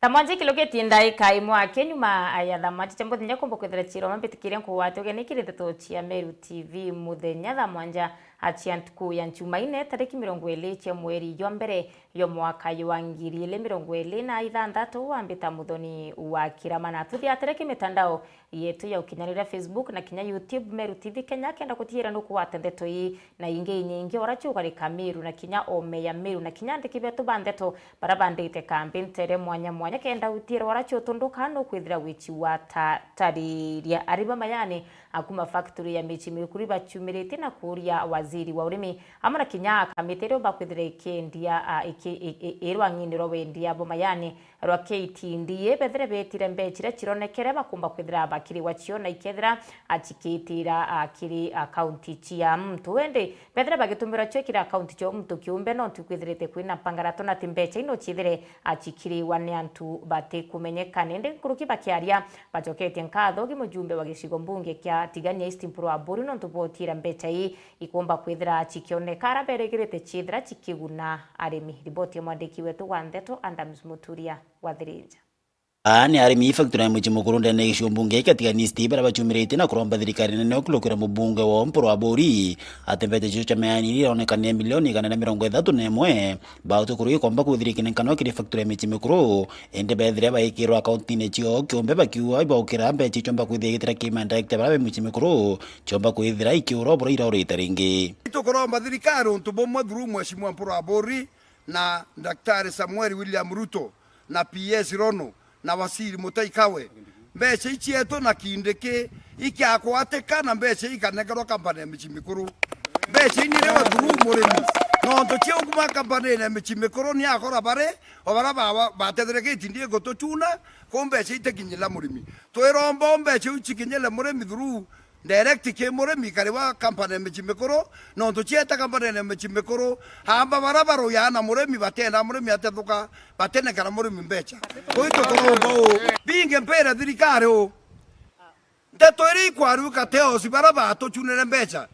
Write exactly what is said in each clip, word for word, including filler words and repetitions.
Thaa mwanja ikilukitie ndaika imwe aki nyuma ya thaa mwanja cia muthenya, kumba kwithira ciiroma mbitikiria nkugwate ugeni kiri ndeto cia Meru T V muthenya thaa mwanja cia ntuku ya Njumaine, tariki mirongo iri cia mweri jwa mbere jwa mwaka jwa ngiri iri mirongo iri na ithanthatu, wambita Muthoni wa Kirama, na tuthia tariki mitandao yetu ya ukinyaniria Facebook na kinya YouTube, Meru T V Kenya, kenda gutiira nukugwate ndeto ii na ingi inyingi, ora ciugarika Meru na kinya ome ya Meru, na kinya andiki betu ba ndeto bara bandite kambi ntere mwanya mwanya, kenda utiira ora ciutunduka nukwithira wichi wa ta-, tariria. Ari ba mayani a kuma factory ya michi mikuru baciumiritie na kuuria waziri wa urimi amwe na kinya kamiti iria bakwithira ikiendia, a, iki-, i-, i-, i rwang'ini rwa wendia bo mayani rwa K T D A, bethire betire mbecha iria cironekere bakumba kwithira bakiriwa cio, na ikethira, a, cikitira, a, kiri akaunti cia muntu. Indi bethire bagitumirwa cio kiri akaunti cia muntu kiumbe, no ntu kwithirite kwina mpangarato na ti mbecha ino ciithire, a, cikiriwa ni antu batikumenyekana. Indi nkuruki bakiaria, bacoketie nkatho ki mujumbe wa gicigo mbunge kia Tigania East Mpuru Aburi nontu bwa utiira mbecha ii ikumba kwithira cikioneka ara berigirite ciithira cikiguna arimi. Riboti ya mwandiki wetu wa ndeto, Adams Muturia wa Thirinja. Aa ni arimi factory ya mucii mukuru ndene ya gicigo mbunge kia Tigania East, baria baciumiritie na kuromba thirikari nene ukulukira mubunge wa Mpuru Aburi ati mbecha cio cia mayani iria ironekana ni milioni igana na mirongo ithatu na imwe, bautwe kuruga ikomba kwithira ikinenkanwa kiri factory ya mucii mukuru. Indi bethire baikirwa akaunti-ini ciao kiumbe, bakiuga ibaukira mbecha icio ciomba kwithira igitira kiri ma director baria be mucii mukuru, ciomba kwithira ikiura bura iraurite ringi. Tukuromba thirikari untu bumwe through Mheshimiwa Mpuru Aburi na Daktari Samuel William Ruto na P S Rono na Waziri Mutai Kagwe, mbecha icietu na Kindiki ikiakwatika na mbecha ikanengerwa kampani ya mucii mukuru. Mbecha ii nirewa through murimi, nontu ciu kuma kampani-ini ya mucii mukuru ni akora bari o bara ba-, ba-, batethereketie ndi gutucuna, kuu mbecha itikinyira murimi. Twiromba o mbecha iu cikinyire murimi through direct ki murimi kari wa kampani ya mucii mukuru, nontu cieta kampani ya mucii mukuru, amba bara baruyaa na murimi, batenda murimi atethuka, batenekera murimi mbecha. Kuu tukuromba u, bingi mpira thirikari u. Ndeto iria ikwaruka teosi bara batucunire mbecha.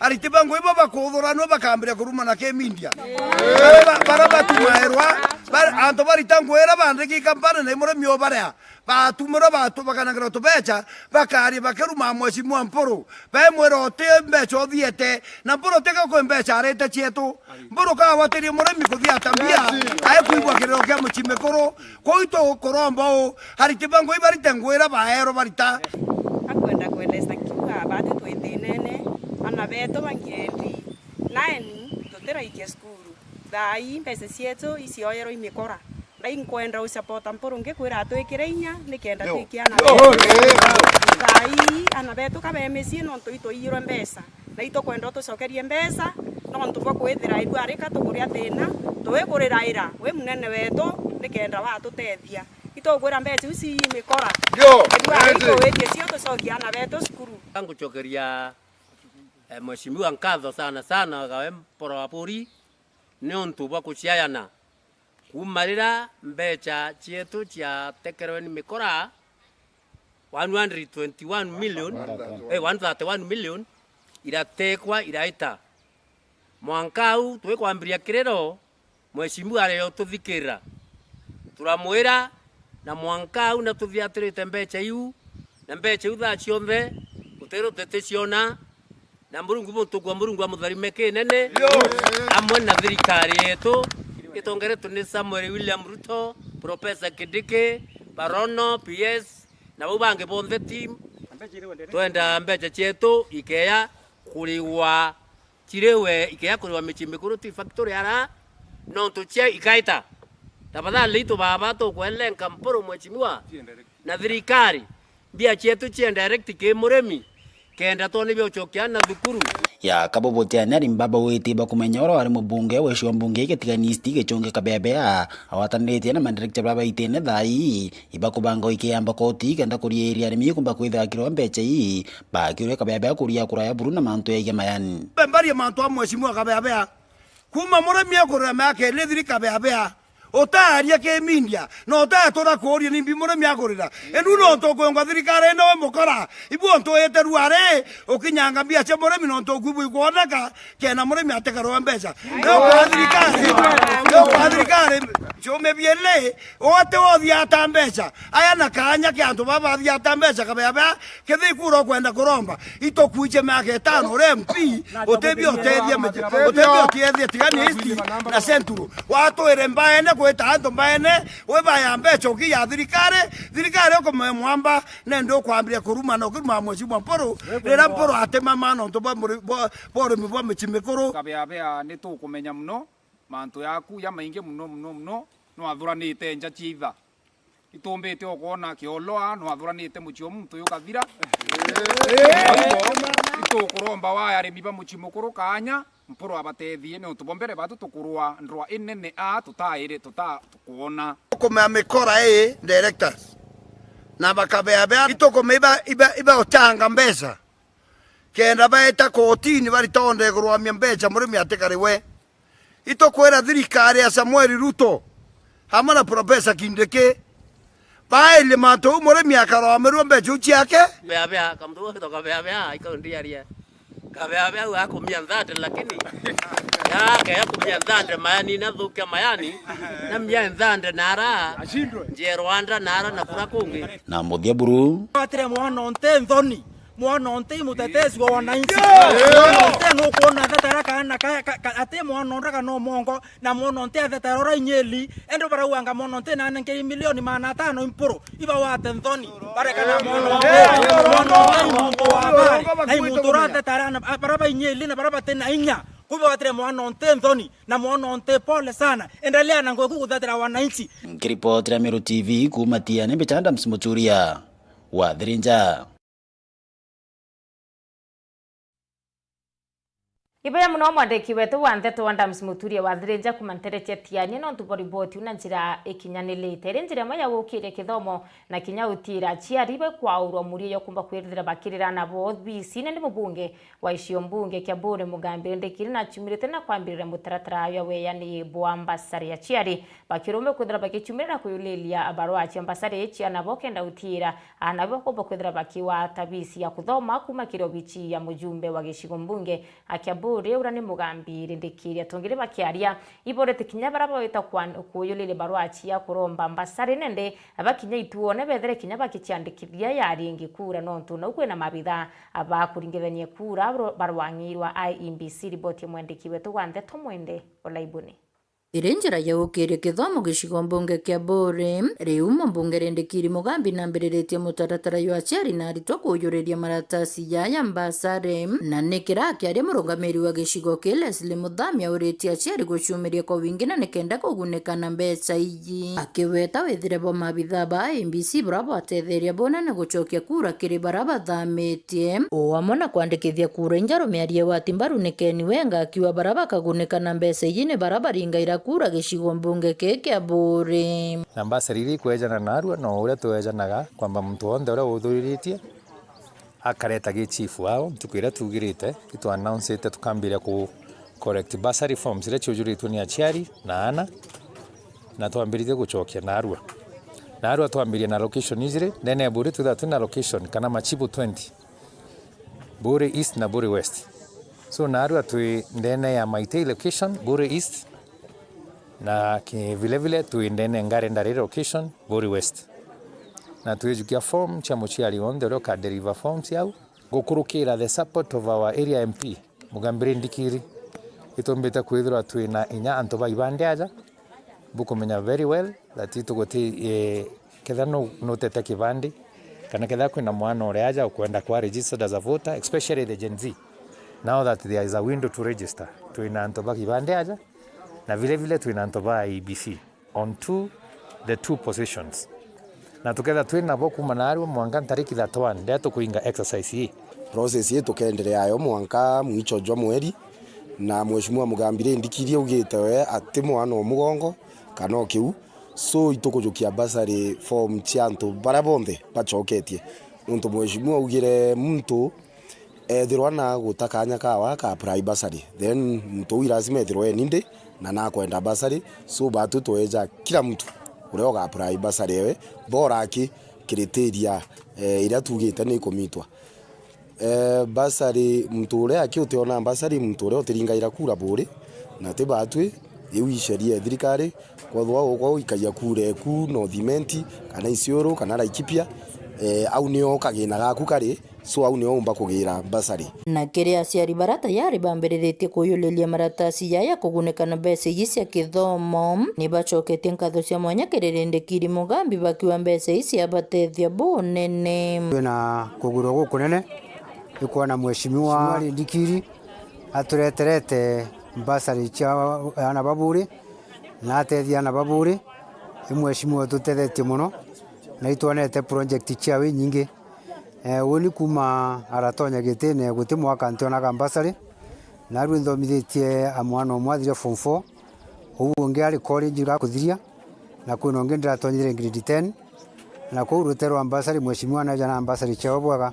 Ariti ba ngui bo bakuthuranua bakambiria kurumana ki media. Bara ba-, bara batumairwa, bar-, antu barita ngui iria bandiki kampani na imurimi o baria batumirwa batu-, bakanengerwa tubecha, bakaria bakiruma Mheshimiwa Mpuru. Bemwira uti mbecha uthiete, na Mpuru tiga kwi mbecha arite cietu. Mpuru kawatirie murimi kuthia tambia, ae kuigua kiriro kia mucii mukuru. Kuu tukuromba u, ariti ba ngui barite ngui iria baerwa barita. Akwenda kwendesa kiuga, bati twi thinene, ana betu ba grade nine tutiraikia cukuru. Thaa ii mbeca cietu icioerwa i mikora. Ndai nkwenda ucapota Mpuru ngikwira atwikire inya nikenda twikie ana betu. Thaa ii ana betu ka be micii nontu itwiirwe mbeca. Na itukwenda utucokerie mbeca, nontu bwa kwithira irua rika tukuria thina, twikuriraira wi munene wetu nikenda watutethia. Itukwira mbeca iu ci mikora. Irua rika witie cio tucokie ana betu cukuru. Ngucokeria, eh, Mheshimiwa nkatho sana sana, gawe Mpuru Aburi, niuntu bwa kuciayana. Kuuma riria mbecha cietu ciatekerwe ni mikora, one hundred twenty-one million, eh, one thirty-one million iratekwa iraita. Mwanka au twikwambiria kiriro, Mheshimiwa areotuthikirira. Turamwira, na mwanka au na tuthiatirite mbecha iu, na mbecha iu thaa cionthe gutiru tuticiona, na Murungu, mutukwa Murungu amutharime kinene, amwe na thirikari yetu itongeretwe ni Samuel William Ruto, Professor Kindiki, Barono, P S, na bau bangi bonthe team. Twenda mbecha cietu ikeya kuriwa, ciriwe, ikeya kuriwa micii mikuru ti factory ara, nontu cia ikaita. Tafadhali itu baba tukwelenka Mpuru, Mheshimiwa, na thirikari. Mbia cietu cie direct ki murimi, kenda twone bia ucokia na thukuru. Ya kabo bote ani ari mbaba witi bakumenya ura wari mubunge wa gicigo mbunge gia Tigania East Gichungi Kabeabea, agwataniritie na madirector bara baitene thaa ii, ibakubanga uikiamba koti kenda kuriiria arimi kumba kwithira kirwa mbecha ii, bakiuria Kabeabea kuria kura ya buru na mantu yaigia mayani. Mbarie mantu a Mheshimiwa Kabeabea. Kuma murimi akurira miaka iri thiri Kabeabea, Utaaria ki media, na utatura kuuria nimbi murimi agurira. Indi nontu ukwingwa thirikari ino wi mukora, ibu untu wite ruari, ukinyanga mbia cia murimi nontu ukwibu ikwoneka, kena murimi atikarwa mbeca. Ni ukwa thirikari, ni ukwa thirikari, ciumia biiri, uti wothiata mbeca. Aya na kaanya ki antu baba bathiata mbeca kabea bea, Kethira ikura ukwenda kuromba, itukuiche miaka itano uri M P, utethie utethie miji, utethie utethie Tigania East na Central. Watwire mbaene, gwita antu mbaene, wibaya mbeca ukiya thirikari, thirikari ukumea mwamba, nende ukwambiria kuruma na ukiruma Mheshimiwa Mpuru, rira Mpuru atimama nontu bwa muri-, bwa, bwa urimi bwa mici mikuru. Kabeabea nitukumenya muno, mantu yaku jamaingi muno, muno, muno, nwathuranite nja cia itha. Itumbite o kwona kioloa, nwathuranite mucii o muntu uyu ukathira. Itukuromba waya arimi ba mucii mukuru kaanya, Mpuru abatethie, niuntu bo mbere batu tukurwa ndrwa inene a tutairi, tuta-, tukwona. Tukumea mikora ii directors, na bakabea bea, itukumea iba, iba, iba utanga mbeca, kenda baeta kotini baritonde kurwamia mbeca murimi atikari we. Itukwira thirikari ya Samuel Ruto amwe na Professor Kindiki bairie mantu uu murimi akaroamirua mbeca iu ciake. Beabea, kamuntu gagwitwa Kabeabea, ikaundiaria. Kabeabea au akumia nthande, lakini yake ya kumia nthande, mayani nathukia mayani, na mia nthande nara, Ashindwe. Njie Rwanda nara na kura kungi. Na muthia buru. Atire mwana onte nthoni. Mwana onte i mutetezi wa wananchi. Mwana onte nukwona thetera kana ka, ka, ka, ati mwana onte kana omongo, na mwana onte athetera ura inyeli, ende barauanga mwana onte na nengeri milioni magana atano i Mpuru, ibawate nthoni, barekana mwana onte. Mwana onte i muntu wa habari, na i muntu urathetera na, a, bara ba inyeli na bara bati na inya, kwi bawatire mwana onte nthoni, na mwana onte pole sana, endelea na ngugi guthetera wananchi. Nkiripotera Meru T V kuuma Tiani, mbita Adams Muturia wa Thirinja. Ibeya muno mwandiki wetu wa nteto Adams Muturia wa Thirinja kuuma ntere cia Tiania nontu bwa riboti iu na njira ikinyanirite. Iri njira imwe ya gukiria kithomo na kinya utiira aciari bakwaurwa murio ya kumba kwithira bakirira nabo obisine ni mubunge wa gicigo mbunge kia Buuri Mugambi Rindikiri nachumirite na kwambiriria mutaratara jwa weyani bwa mbasari ya aciari. Bakirumbe kwithira bagichumirira kuyuliria barua cia mbasari cia nabo kenda utiira aana bakomba kwithira bakiwata bisi ya kuthoma kuuma kiri obichi ya mujumbe wa gicigo mbunge a Kiambu, riu uria ni Mugambi Rindikiri. Atongeri bakiaria, iborete kinya baria bawita kwan-, kuyuliria barua cia kuromba mbasari, nende bakinya ituone bethire kinya bakiciandikithia ya ringi kura, nontu nau kwina mabitha ba kuringithania kura baro-, barwang'irwa I E B C. Riboti ya mwandiki wetu wa nteto Mwende Olaibuni. Iri njira ya gukiria kithomo gicigo mbunge kia Buuri. Riu mubunge Rindikiri Mugambi nambiriritie mutaratara jwa aciari na aritwa kuyuriria maratasi jaya mbasari, na ni kira akiaria murungamiri wa gicigo kii Leslie Muthami auritie aciari gucumiria kwa wingi na nikenda kugunika na mbeca iji, akiweta withire bwa mabitha ba I E B C buria bwatetheria bunene gucokia kura kiri baria bathamitie, o amwe na kwandikithia kura injeru. Miario wa Timbaru ni Ken Wenga akiuga baria bakagunika na mbeca iji ni baria baringaira kura gicigo mbunge kii kia Buuri. Na mbasari iria ikwejana narua no uria twejanaga kwamba muntu wonthe uria uthuriritie akareta gi chief wao ntuku iria tugirite, itwannoncite tukambiria ku collect bursary forms iria ciujuritwe ni aciari na aana, na twambiritie gucokia narua. Narua twambirie na location ijiri, ndene ya Buuri twithagwa twina location kana machibu twenty. Buuri East na Buuri West. So, narua twi ndene ya Maitei location, Buuri East, na ki-, vile vile twi ndene Ngare Ndari location, Buuri West. Na twijukia form cia muciari wonthe uria uka deliver forms au. Gukurukira the support of our area M P, Mugambi Rindikiri, itumbite kwithirwa twina inya antu ba ibandi aja, bukumenya very well that ituguti, eh, kethira nu-, nutete kibandi, kana kethira kwina mwana uri aja ukwenda kwa registered as a voter, especially the Gen Z, now that there is a window to register, twina antu ba kibandi aja, na vile vile twina antu ba I E B C on two, the two positions. Na tukethira twi nabo kuuma naarua mwanka ntariki thirty-one, riria tukuinga exercise ii. Process ii tukeenderea yo mwanka mwicho jwa mweri, na Mheshimiwa Mugambi Rindikiri augite we ati mwana o mugongo kana o kiu, so itukujukia bursary form cia antu baria bonthe bacoketie. Nontu Mheshimiwa augire muntu Ethirwa na guta kanya kawa ka apply bursary, then muntu uu lazima ethirwe eni ndi na nakwenda bursary. So batwi tweja kila muntu uria uga apply bursary ewe, bora aki criteria, eh, iria tugite ni ikumitwa. Eh, bursary, muntu uria aki utiona bursary, muntu uria utiringaira kura buri, na ti batwi, iu i sheria ya thirikari. Kwethirwa ukwa uikagia kura eku North Imenti, kana Isiolo, kana Laikipia, eh, au nio kagina gaku kari, so au nio umba kugira bursary. Na kiri aciari bara tayari bambiriritie kuyuriria maratasi jaya kugunika na mbeca iji cia kithomo, ni bacoketie nkatho cia mwanya kiri Rindikiri Mugambi bakiuga mbeca iji ciabatethia bunene. Twina kugwirwa gukunene ni kwona Mheshimiwa Rindikiri atureterete bursary cia aana ba buri, na atethia aana ba buri. I Mheshimiwa ututethetie mono, na itwonete project ciawe inyingi. Eh, uni kuma aratonya gitine, guti mwaka ntionaga bursary. Narua nthomithitie a mwana umwe athire form four, uu ungi ari college gakuthiria, na kwina ungi ndiratonyire grade ten, na kuu rute rwa bursary, Mheshimiwa naja na bursary ciao bwega.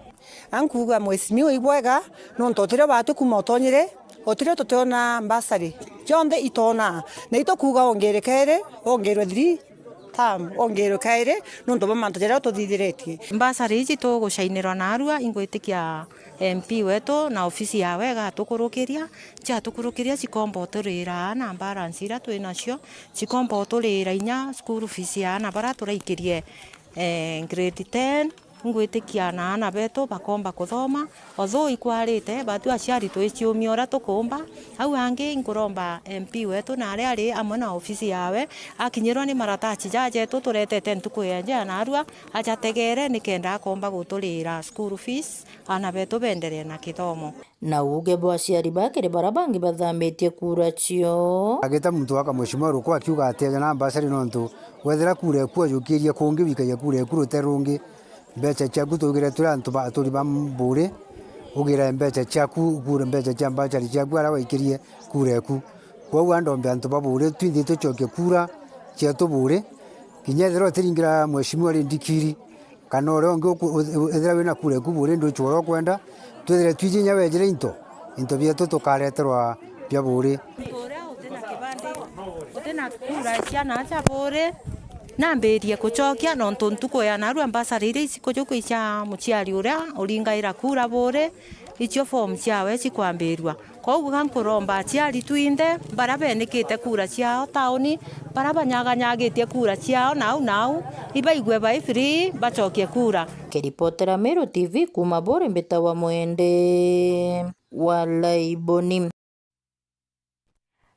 Ankuuga Mheshimiwa ibwega, nontu utirio batwi kuma utonyire, utirio tutiona bursary. Cionthe itona. Na itukuuga ongerwe kairi, ongerwe three term, ongerwe kairi, nontu bwa mantu jaria ututhithiritie. Bursary iji tugucainirwa narua, ingwitikia M P wetu na ofisi yawe igatukurukiria, ciatukurukiria cikomba uturira na balance iria twi nacio, cikomba uturira inya school fees ya aana baria turaikirie, eh, grade ten. Ngwitikia na aana betu bakomba kuthoma, although ikwarite, but aciari twiciumia uria tukumba. Au angi nkuromba M P wetu na aria ari amwe na ofisi yawe, akinyirwa ni maratasi jajetu turetete ntuku ya njaa narua, ajategere nikenda akomba guturira school fees, aana betu benderee na kithomo. Na uuge bwa aciari ba kiri bara bangi bathamitie kura cio. Agita muntu aka Mheshimiwa Ruku akiuga ati aja na bursary nontu wethira kura eku ajukirie kungi wikagia kura eku rute rungi. Mbeca ciaku tugire turi antu ba aturi ba mburi, ugire mbeca ciaku, kura mbeca cia bursary ciaku aria waikirie kura eku. Kwou andombe antu ba buri twinthe tucokie kura cietu buri, kinya ethira utiringira Mheshimiwa Rindikiri, kana uria ungi uku-, u-, u-, ethira wina kura eku buri nducua uria ukwenda, twithire twiji inya wejire into, into bietu tukareterwa bia buri. Muntu uria utina kibandi, utina kura cia naaja buri, nambirie kucokia, nontu ntuku ya narua mbasari iria icikujuku icia muciari uria uringaira kura buri, icio form ciawe cikwambirua. Kwou ga nkuromba aciari twinthe baria benikite kura ciao tauni, baria banyaganyagitie kura ciao nau nau, ibaigue bai free, bacokie kura. Kiripotera Meru T V kuuma Buri, mbita wa Mwende wa Laiboni.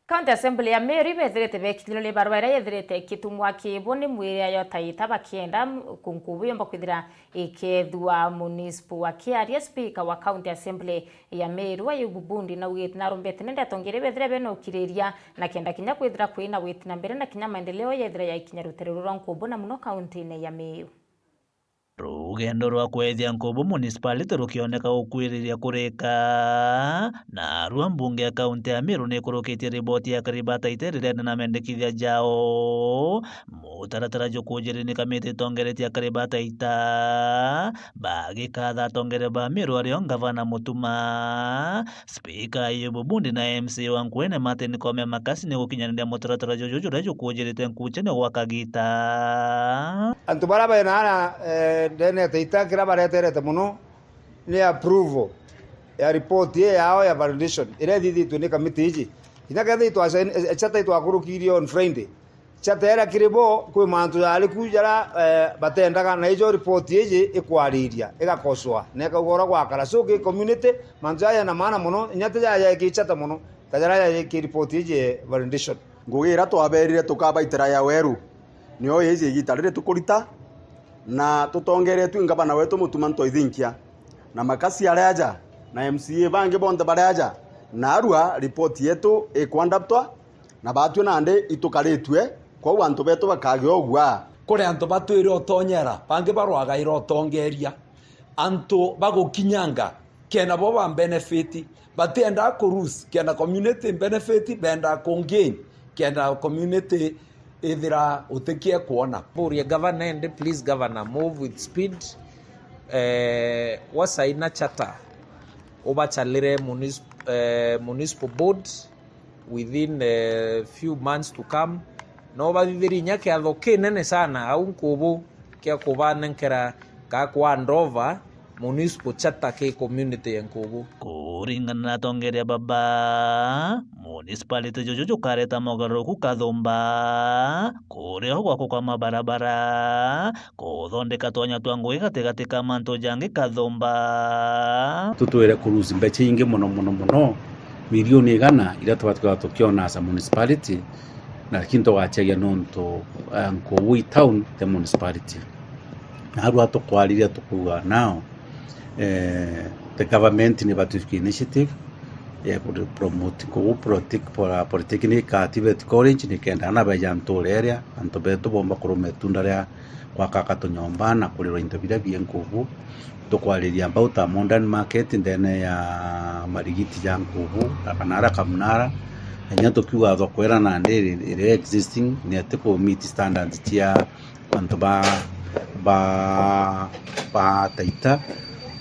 County Assembly ya Meru ibethirite bekinyirwe ni barua iria yethirite ikitumwa kibo ni mwiri ayo taita bakienda nkubu yomba kwithira ikethua municipal. Akiaria, speaker wa County Assembly ya Meru Ayubu Bundi naugite narombete nende atongeria bethire bena ukiriria na kenda kinya kwithira kwina witi na mbere na kinya maendeleo yethira yaikinya rutere ruru rwa nkubu na muno kaunti-ini ya Meru. Rugendo rwa kwethia nkubu municipality rukioneka gukwiriria kurika, narua mbunge ya kaunti ya Meru nikurukitie riboti ya Karibata Ite rirene na mendekithia jao. Mutaratara jukujiri ni kamiti itongeretie Karibata Ita, bagikatha atongeria ba Meru ario ngavana Mutuma, spika Ayubu Bundi na M C A wa Nkuene Martin Koome Makasi ni gukinyaniria mutaratara juju juria jukujirite nkuchene gwa kagita. Antu baria bena ana, eh, ndene ya Taita kiria bareterete mono ni approval ya report ii yao ya validation iria ithithitwe ni kamiti iji. Kinya kethira itwasaini-, eh, chata itwakurukirie on Friday, chateera kiri bo, kwi mantu jari ku jaria, eh, batendaga, na ijo report iji ikwariria, igakosoa, na ikauga uria gwakara. So, ki community, mantu jaja jena maana mono, inya ti jaja ki chata mono, ta jaria jaja ki report iji ya validation. Ngugi iria twaberire tukabaitira ya weru, nio iji igita riri tukurita, na tutongeretue ngavana wetu Mutuma Ntoithinkia, na Makasi aria aja, na M C A bangi bonthe baria aja, narua report yetu ikwandaptwa, na batue nandi itukaritue, kwou antu betu bakagia ugua. Kuri antu batwire utonyera, bangi barwagaira utongeria. Antu bagukinyanga, kena bo ba benefit, batiendaa ku lose, kena community benefit, bendaa ku gain, kena community ithira utikie kuona. Mburie governor indi, please governor, move with speed. Eh, wasaina charter, Ubacalire municip-, eh, municipal board within a few months to come, na ubathithirie inya kiatho kinene sana au Nkubu kia kubanenkera ka ku hand over municipal charter ki community ya Nkubu. Kuringana na atongeria baba, municipality juju jukareta mogaruruku kathumba, kuriho gwakwa kwa mabarabara, kuthondeka twanya twa ngugi gatigati ka mantu jangi kathumba. Tutwire kurusi mbeca ingi mono mono mono, milioni igana iria twatwika tukiona as a municipality, na lakini tugachagia nontu, eh, Nkubu i town, the municipality. Narua tukwariria tukuuga now, eh, the government ni batwike initiative ya ku promote Nkubu politic-, pola-, polytechnic, a TVET college, nikenda ana beja nture iria antu betu bomba kuruma itunda ria gwakaka tunyomba na kurirwa into biria bii Nkubu. Tukwariria about a modern market ndene ya marigiti ja Nkubu, kana ara Kamunara, na inya tukiuga thoko ira nandi iri, iri existing, ni ati ku meet standards cia antu ba, ba, ba Taita,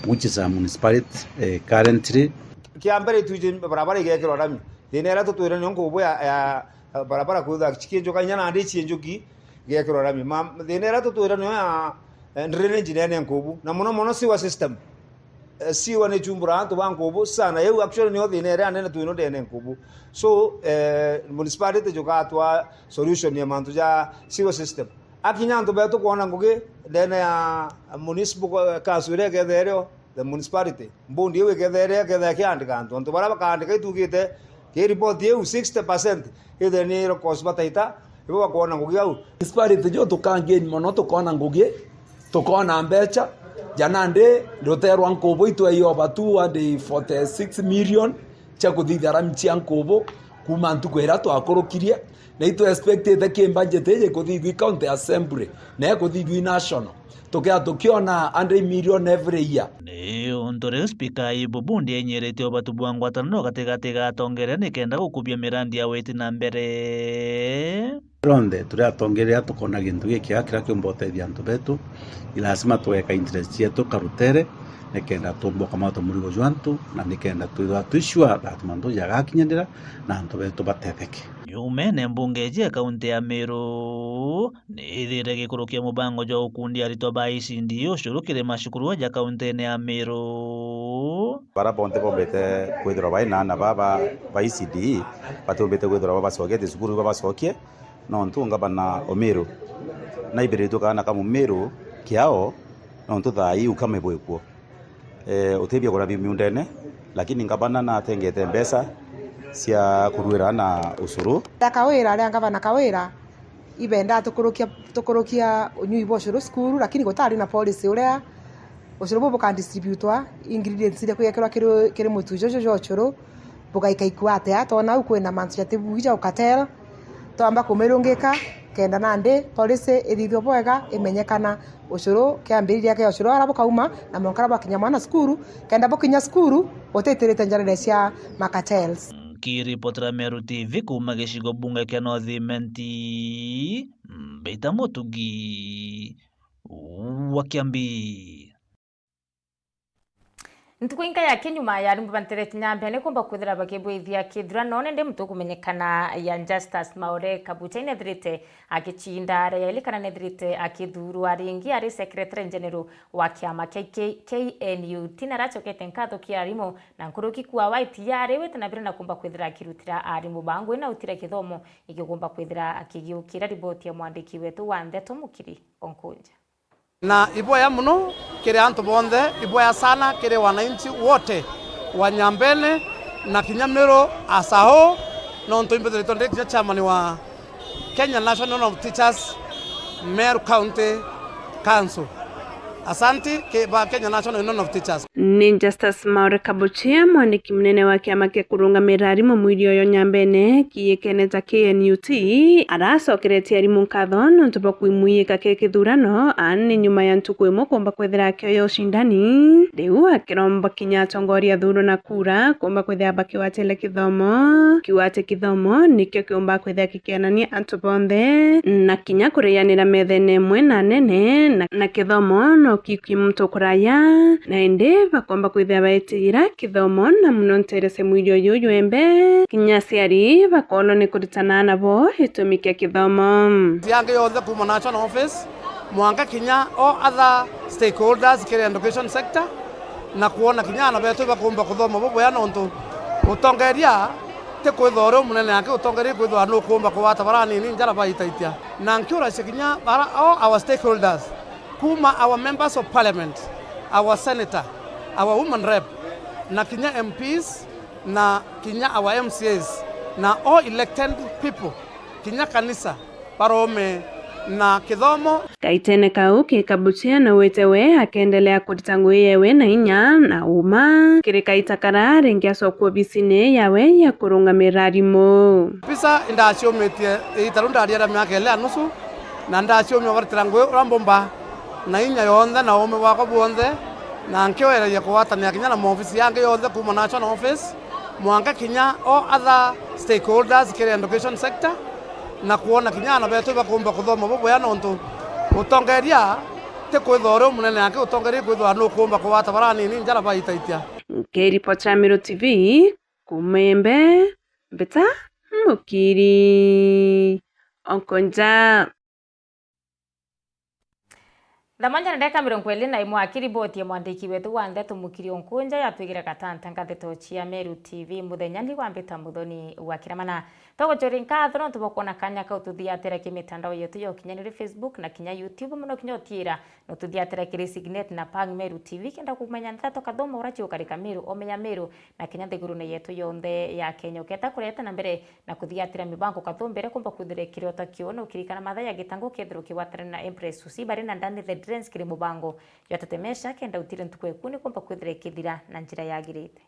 which is a municipality, eh, currently. Kia mbere, itwiji barabara igekirwa rami. Thina iria tutwire ni Nkubu ya, ya barabara kwithwa cikienjuka, inya nandi cienjuki, igekirwa rami. Ma, thina iria tutwire niyo ya, eh, drainage nene Nkubu, na mono mono sewer system. Eh, sewer ni chumbura antu ba Nkubu sana. Iu actually niyo thina iria nene twino ndene Nkubu. So, eh, municipality jugatwa solution ya mantu ja sewer system. Akinya antu betu kwona ngugi ndene ya municipal council iria ikethere o, the municipality. Mbundi iu ikethere, ikethere ikiandika antu. Antu baria bakaandika itugite ki report iu sixty percent ithe ni locals ba Taita, ibo bakwona ngugi au. Municipality jo tukangain mono, tukona ngugi, tukona mbeca. Ja nandi rutere rwa Nkubu itwei over two hundred forty-six million cia kuthithia rami cia Nkubu kuma ntuku iria twakurukirie, na itu expectite ki budget iji kuthithua i county assembly, na ikuthithua i national. Tukia tukiona hundred million every year. Ni untu riu Spika Ayubu Bundi ainyiritie ubatu bwa ngwataniro gatigati ga atongeria nikenda gukubia mirandi ya witi na mbere. Ronthe turi atongeria tukona gintu gikiega kiria kiumba utethia antu betu, ni lazima tugeka interest cietu karutere, nikenda tumba ukamata murigo jwa antu, na nikenda twithwa twi sure that mantu jagakinyanira na antu betu batetheke. Nyumene mbunge iji ya kaunti ya Meru, ni ithire gikurukia mubango jwa ukundi aritwa ba E C D E ucuru kiri macukuru aja kauntine ya Meru. Bara bonthe bombite kwithirwa bai na aana baba ba E C D E, batiumbite kwithirwa babacoketie cukuru, babacokie, nontu ngavana o Meru naibiritue kaana ka Mumiru kiao, nontu thaa ii ukame bwikuo. Eh, utethia kurabia miundene, lakini ngavana natengete mbeca cia kuruira aana ucuru. Ria Kawira, ria ngavana Kawira, ibendaa tukurukia, tukurukia unyui bwa ucuru cukuru, lakini gutari na policy uria ucuru buu bukadistributwa, ingredients iria kwigekirwa kiri, kiri mutu juju jwa ucuru, bugaika ikua atia? Twona au kwina mantu jatibugi ja ukatel, twamba kumirungika, kenda nandi policy ithithwe bwega, imenyekana ucuru, kiambiriria kia ucuru aria bukauma, na mwanka aria bwakinya mwana cukuru, kenda bukinya cukuru, utitirite njarire cia makatels. Nkiripotera Meru T V kuuma gicigo bunge kia North Imenti, Mbita Mutugi wa Kiambi. Ntuku inka ya kinyuma ya arimwe ba nteere kinya mbene kumba kwithira bakibwithia kithurano, nindi muntu ukumenyekana ya Justus Maore Kabucha nethirite akicinda aria yaili kana nethirite akithurwa ringi ari secretary general wa kiama kia K-, K N U T, na aracokete nkatho kia arimu na nkuruki kuawa itiyari wite na mbere na kumba kwithira akirutira arimu ba ngugi na utire kithomo ikigumba kwithira akigiukira. Riboti ya mwandiki wetu wa ndeto Mukiri Onkunja. Na iboya mono kiri antu bonthe, iboya sana kiri wananchi wote wa Nyambene na kinya Meru as a whole, nontu imbithiritwe ndi kinya chairman wa Kenya National Union of Teachers, Meru County Council. Asanti ki-, ba Kenya National Union of Teachers. Ni Justus Maore Kabuchea, mwandiki munene wa kiama kia kurungamira arimu mwiri uyu Nyambene, kiikene ta K N U T, aracokeretie arimu nkatho nontu bwa kwimwiyika ki kithurano, aani nyuma ya ntuku imwe kumba kwithira akioya ucindani. Riu akiromba kinya atongoria athurwe na kura kumba kwithira bakiwatire kithomo, kiuga ati kithomo nikio kiumba kwithira kikienania antu bonthe, na kinya kurianira methene imwe na anene, na, na kithomo no Kiki muntu kuraya, na indi bakomba kwithira baetigira kithomo, na muno ntere cia mwiri uyu jwembe, kinya aciari bakoolwa ni kuritana nabo gitumi kia kithomo. Yangi yonthe kuuma National Office, mwanka kinya all other stakeholders kiri education sector, na kwona kinya aana betu bakumba kuthoma bubwea, nontu utongeria ti kwithwa uri umunene aki, utongeria kwithwa nukumba kugwata bara anini njara baitaitia. Na nkiuracia kinya bara all our stakeholders, kuuma our members of parliament, our senator, our woman rep, na kinya M Ps, na kinya our M C As, na all elected people, kinya kanisa, barome na kithomo. Kaitene kau ki Kabuchea na wite we akendelea kurita ngugi yewe na inya na uma. Kiri kaita kara ringi acokua obisine yawe ya kurungamira arimu. Pisa indaciumitie iita riu ndariera miaka ili ya nusu, na ndaciumia baritira ngugi uria mbumba na inya yonthe na uume bwakwa bwonthe, na nkiwereria kugwatanira kinya na maofisi yangi yonthe kuuma National Office, mwanka kinya all other stakeholders kiri education sector, na kwona kinya aana betu bakumba kuthoma bubwea, nontu utongeria ti kwithwa uri umunene aki, utongeria kwithwa nukumba kugwata bara anini njara baitaitia. Nkiripotera Meru T V, kuuma Igembe, Mbita Mukiri, Onkonja. Thaa mwanja na ndagika mirongo iri na imwe, akiriboti ya mwandiki wetu wa ndeto Mukiri Onkonja yatwigire gatanta ngathito cia Meru T V muthenya ni wa Mbita Muthoni wa Kiramana. Twagucuri nkatho nontu bwa kwona kanya kau tuthiatira ki mitandao yetu ya ukinyaniria, Facebook na kinya YouTube, muno kinya utiira no tuthiatira kiri Signet na Pang Meru T V kenda kumenya ndeto kathoma uria ciukarika Meru, omenya Meru, na kinya nthigurune yetu yonthe ya Kenya. Uketa kureta na mbere na kuthiatira mibango kathumba iria kumba kwithirwa ikiriota kiu, na ukirikana mathaa ya gitangu kethirwa kigwatana na Empress Usi bari na Danny the Drens kiri mubango jwa Tetemesha, kenda utire ntuku eku ni kumba kwithirwa ikithira na njira yagirite.